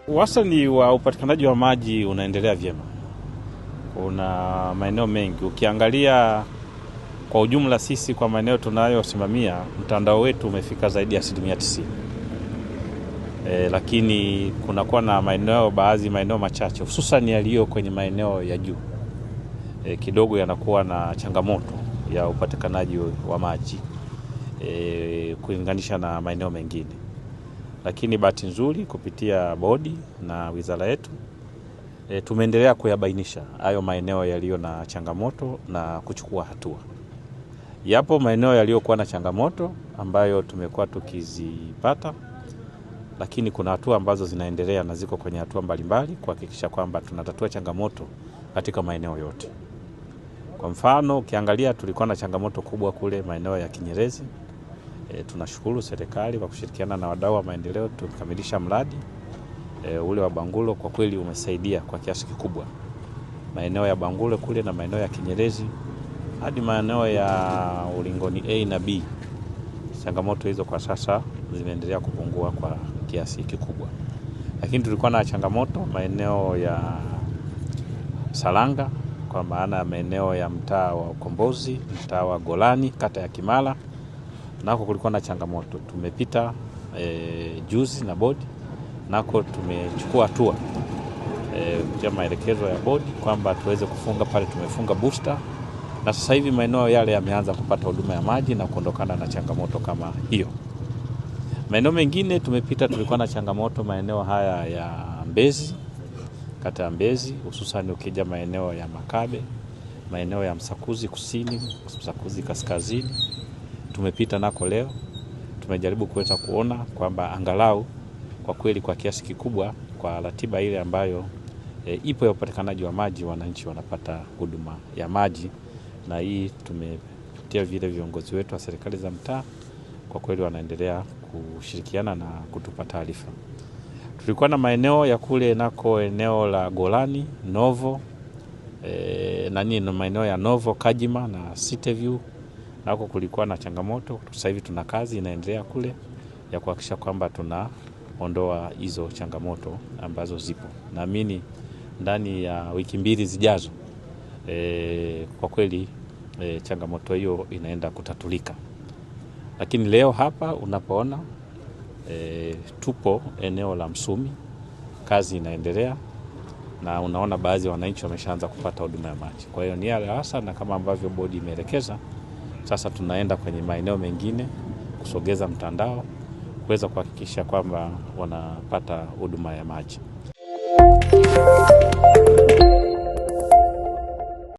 Wastani wa upatikanaji wa maji unaendelea vyema. Kuna maeneo mengi ukiangalia kwa ujumla, sisi kwa maeneo tunayosimamia mtandao wetu umefika zaidi ya 90%. Lakini kunakuwa na maeneo, baadhi maeneo machache hususan yaliyo kwenye maeneo ya juu kidogo yanakuwa na changamoto ya upatikanaji wa maji kulinganisha na maeneo mengine. Lakini bahati nzuri kupitia bodi na wizara yetu tumeendelea kuyabainisha hayo maeneo yaliyo na changamoto na kuchukua hatua. Yapo maeneo yaliyokuwa na changamoto ambayo tumekuwa tukizipata, lakini kuna hatua ambazo zinaendelea na ziko kwenye hatua mbalimbali kuhakikisha kwamba tunatatua changamoto katika maeneo yote. Kwa mfano ukiangalia tulikuwa na changamoto kubwa kule maeneo ya Kinyerezi. Tunashukuru serikali kwa kushirikiana na wadau wa maendeleo tumekamilisha mradi ule wa Bangulo, kwa kweli umesaidia kwa kiasi kikubwa. Maeneo ya Bangulo kule na maeneo ya Kinyerezi hadi maeneo ya Ulingoni A na B, changamoto hizo kwa sasa zimeendelea kupungua kwa kiasi kikubwa. Lakini tulikuwa na changamoto maeneo ya Saranga, kwa maana ya maeneo ya mtaa wa Ukombozi, mtaa wa Golani, kata ya Kimara, nako kulikuwa na changamoto. Tumepita juzi na bodi, nako tumechukua hatua kupitia maelekezo ya bodi kwamba tuweze kufunga pale. Tumefunga booster na sasa hivi maeneo yale yameanza kupata huduma ya maji na kuondokana na changamoto kama hiyo. Maeneo mengine tumepita, tulikuwa na changamoto maeneo haya ya Mbezi, kata ya Mbezi, hususan ukija maeneo ya Makabe, maeneo ya Msakuzi kusini, Msakuzi kaskazini. Tumepita nako leo, tumejaribu kuweza kuona kwamba angalau kwa kweli kwa kiasi kikubwa kwa ratiba ile ambayo ipo ya upatikanaji wa maji, wananchi wanapata huduma ya maji. Na hii tumepitia vile viongozi wetu wa serikali za mtaa kwa kweli wanaendelea kushirikiana na kutupa taarifa. Tulikuwa na maeneo ya kule nako eneo la Golani, Novo, na maeneo ya Novo, Kajima na City nako kulikuwa na changamoto. Sasa hivi tuna kazi inaendelea kule ya kuhakikisha kwamba tunaondoa hizo changamoto ambazo zipo. Naamini ndani ya wiki mbili zijazo kwa kweli changamoto hiyo inaenda kutatulika. Lakini leo hapa unapoona tupo eneo la Msumi, kazi inaendelea na unaona baadhi ya wananchi wameshaanza kupata huduma ya maji. Kwa hiyo ni yale hasa, na kama ambavyo bodi imeelekeza, sasa tunaenda kwenye maeneo mengine kusogeza mtandao kuweza kuhakikisha kwamba wanapata huduma ya maji.